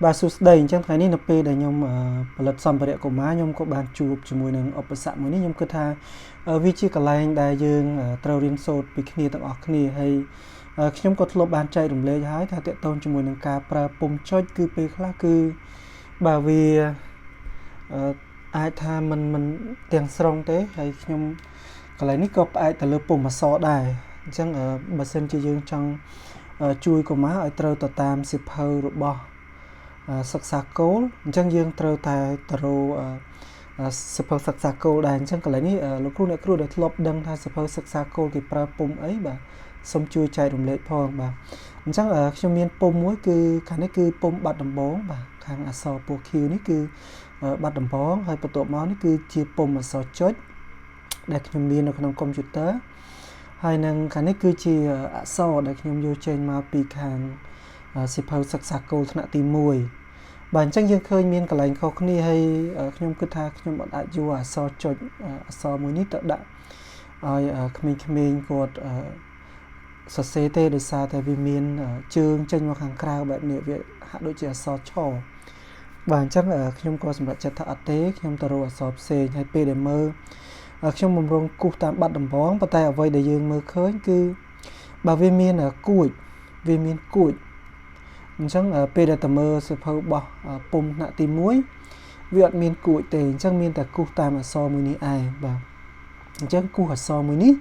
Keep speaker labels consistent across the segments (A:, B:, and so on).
A: បាទសួស្តីអញ្ចឹងថ្ងៃនេះនៅពេលដែលខ្ញុំផលិតសម្ភារៈកុមារខ្ញុំក៏បានជួបជាមួយនឹងឧបសគ្គមួយនេះខ្ញុំគិតថាវាជាកន្លែងដែលយើងត្រូវរៀនសូត្រពីគ្នាទាំងអស់គ្នាហើយខ្ញុំក៏ធ្លាប់បានចែករំលែកហើយថាទាក់ទងជាមួយនឹងការប្រើពុម្ពចុចគឺពេលខ្លះគឺបាទវាអាចថាមិនទាំងស្រុងទេហើយខ្ញុំកន្លែងនេះក៏ផ្អែកទៅលើពុម្ពអក្សរដែរអញ្ចឹងបើសិនជាយើងចង់ជួយកុមារឲ្យត្រូវទៅតាមសៀវភៅរបស់សិក្សាគោលអញ្ចឹងយើងត្រូវតែទៅរកសៀវភៅសិក្សាគោលដែរអញ្ចឹងកន្លែងនេះលោកគ្រូអ្នកគ្រូដែលធ្លាប់ដឹងថាសៀវភៅសិក្សាគោលគេប្រើពុម្ពអីបាទសូមជួយចែករំលែកផងបាទអញ្ចឹងខ្ញុំមានពុម្ពមួយគឺខាងនេះគឺពុម្ពបាត់ដំបងបាទខាងអក្សរពណ៌ខៀវនេះគឺបាត់ដំបងហើយបន្ទាប់មកនេះគឺជាពុម្ពអក្សរចុចដែលខ្ញុំមាននៅក្នុងកុំព្យូទ័រហើយនឹងខាងនេះគឺជាអក្សរដែលខ្ញុំយកចេញមកពីខាងសៀវភៅសិក្សាគោលថ្នាក់ទី1បាទអញ្ចឹងយើងឃើញមានកន្លែងខុសគ្នាហើយខ្ញុំគិតថាខ្ញុំអត់អាចយកអក្សរចុចអក្សរមួយនេះទៅដាក់ឲ្យក្មេងៗគាត់សរសេរទេដោយសារតែវាមានជើងចេញមកខាងក្រៅបែបនេះវាហាក់ដូចជាអក្សរឆបាទអញ្ចឹងខ្ញុំក៏សម្រេចចិត្តថាអត់ទេខ្ញុំទៅរកអក្សរផ្សេងហើយពេលដែលមើលខ្ញុំបំរុងគូសតាមបាត់ដំបងប៉ុន្តែអ្វីដែលយើងមើលឃើញគឺបើវាមានគួចវាមានគួចអញ្ចឹងពេលដែលតមើលសៀវភៅរបស់ពុម្ពថ្នាក់ទី1វាអត់មានគួចទេអញ្ចឹងមានតែគូសតាមអក្សរមួយនេះឯងបាទអញ្ចឹងគូសអក្សរមួយនេះ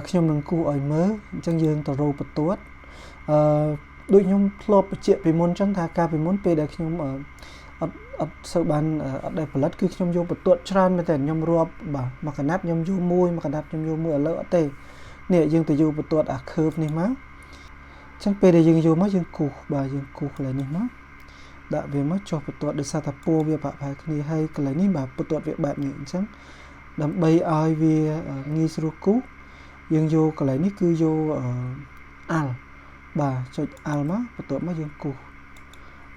A: ខ្ញុំនឹងគូសឲ្យមើលអញ្ចឹងយើងទៅរកបន្ទាត់អឺដូចខ្ញុំធ្លាប់បញ្ជាក់ពីមុនអញ្ចឹងថាកាលពីមុនពេលដែលខ្ញុំអត់សូវបានអត់ដែលផលិតគឺខ្ញុំយកបន្ទាត់ច្រើនមែនតើខ្ញុំរាប់បាទមួយកណាត់ខ្ញុំយកមួយមួយកណាត់ខ្ញុំយកមួយឥឡូវអត់ទេនេះយើងទៅយកបន្ទាត់អា curve នេះមកអញ្ចឹងពេលដែលយើងយកមកយើងគូសបាទយើងគូសកន្លែងនេះមកដាក់វាមកចុះបន្ទាត់ដោយសារតែពណ៌វាប្រហែលគ្នាហើយកន្លែងនេះបាទបន្ទាត់វាបែបនេះអញ្ចឹងដើម្បីឲ្យវាងាយស្រួលគូសយើងយកកន្លែងនេះគឺយក Alt បាទចុច Alt មកបន្ទាប់មកយើងគូស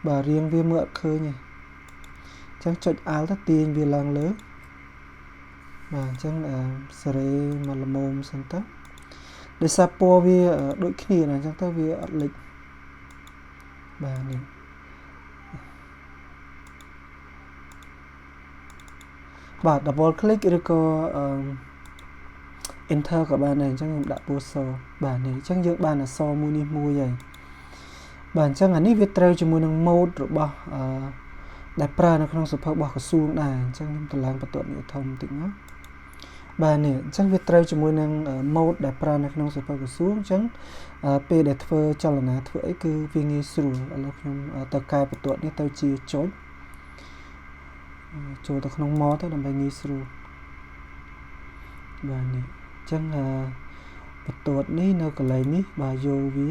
A: បាទរៀងវាមើលអត់ឃើញទេអញ្ចឹងចុច Alt ទៅទាញវាឡើងលើបាទអញ្ចឹងសេរីមកល្មមសិនទៅដោយសារពណ៌វាដូចគ្នាណាអញ្ចឹងទៅវាអត់លិចបាទនេះបាទ double click ឬក៏ enter ក៏បានដែរអញ្ចឹងខ្ញុំដាក់ពណ៌សបាទនេះអញ្ចឹងយើងបានអក្សរមួយនេះមួយហើយបាទអញ្ចឹងអានេះវាត្រូវជាមួយនឹង mode របស់អឺដែលប្រើនៅក្នុងសៀវភៅរបស់ក្រសួងដែរអញ្ចឹងខ្ញុំតម្លើងបន្ទាត់នេះធំបន្តិចមកបាទនេះអញ្ចឹងវាត្រូវជាមួយនឹង mode ដែលប្រើនៅក្នុងសៀវភៅក្រសួងអញ្ចឹងពេលដែលធ្វើចលនាធ្វើអីគឺវាងាយស្រួលឥឡូវខ្ញុំទៅកែបន្ទាត់នេះទៅជាចុចចូលទៅក្នុង mode ទៅដើម្បីងាយស្រួលបាទនេះអញ្ចឹងបន្ទាត់នេះនៅកន្លែងនេះបាទយកវា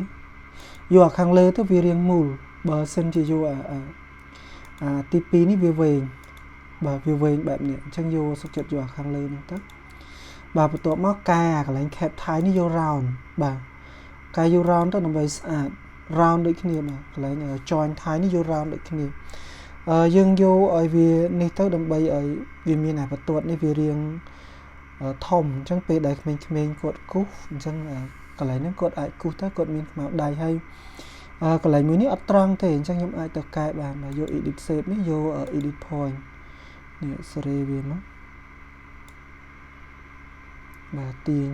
A: យកអាខាងលើទៅវារៀងមូលបើសិនជាយកអាទី2នេះវាវែងបាទវាវែងបែបនេះអញ្ចឹងយកសុខចិត្តយកអាខាងលើហ្នឹងទៅបាទបន្ទាប់មកកែអាកន្លែង cap type នេះយក round បាទកែយក round ទៅដើម្បីស្អាត round ដូចគ្នាបាទកន្លែង join type នេះយក round ដូចគ្នាយើងយកឲ្យវានេះទៅដើម្បីឲ្យវាមានអាបន្ទាត់នេះវារៀងធំអញ្ចឹងពេលដែលក្មេងៗគាត់គូសអញ្ចឹងកន្លែងហ្នឹងគាត់អាចគូសទៅគាត់មានខ្មៅដៃហើយកន្លែងមួយនេះអត់ត្រង់ទេអញ្ចឹងខ្ញុំអាចទៅកែបានបាទយក edit shape នេះយក edit point នេះសេរីវាមកបាទទាញ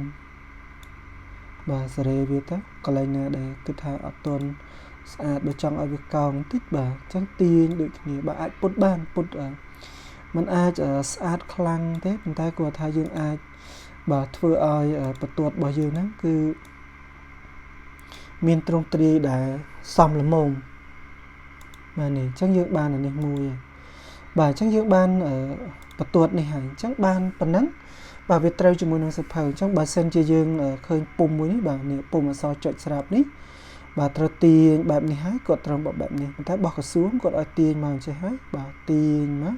A: បាទសេរីវាទៅកន្លែងណាដែលគិតថាអត់ទាន់ស្អាតបើចង់ឲ្យវាកោងបន្តិចបាទអញ្ចឹងទាញដូចគ្នាបាទអាចពុតបានពុតมันអាចស្អាតខ្លាំងទេប៉ុន្តែគាត់ថាយើងអាចបាទធ្វើឲ្យបន្ទាត់របស់យើងហ្នឹងគឺមានទ្រង់ទ្រាយដែលសមល្មមបាទនេះអញ្ចឹងយើងបានអានេះមួយហើយបាទអញ្ចឹងយើងបានបន្ទាត់នេះហើយអញ្ចឹងបានប៉ុណ្ណឹងបាទវាត្រូវជាមួយនឹងសៀវភៅអញ្ចឹងបើសិនជាយើងឃើញពុម្ពមួយនេះបាទនេះពុម្ពអក្សរចុចស្រាប់នេះបាទត្រូវទាញបែបនេះហើយគាត់ត្រូវបបែបនេះប៉ុន្តែរបស់ក្រសួងគាត់ឲ្យទាញមកអញ្ចេះហើយបាទទាញមក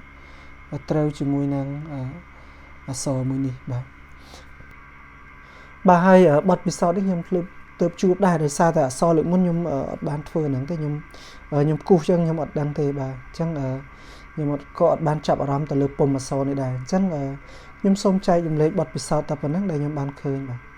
A: ត្រូវជាមួយនឹងអក្សរមួយនេះបាទបាទហើយបទពិសោធន៍នេះខ្ញុំធ្លាប់ទើបជួបដែរដោយសារតែអក្សរលើកមុនខ្ញុំអត់បានធ្វើហ្នឹងទេខ្ញុំខ្ញុំគូសចឹងខ្ញុំអត់ដឹងទេបាទអញ្ចឹងខ្ញុំអត់ក៏អត់បានចាប់អារម្មណ៍ទៅលើពុម្ពអក្សរនេះដែរអញ្ចឹងខ្ញុំសូមចែករំលែកបទពិសោធន៍តែប៉ុណ្ណឹងដែលខ្ញុំបានឃើញបាទ។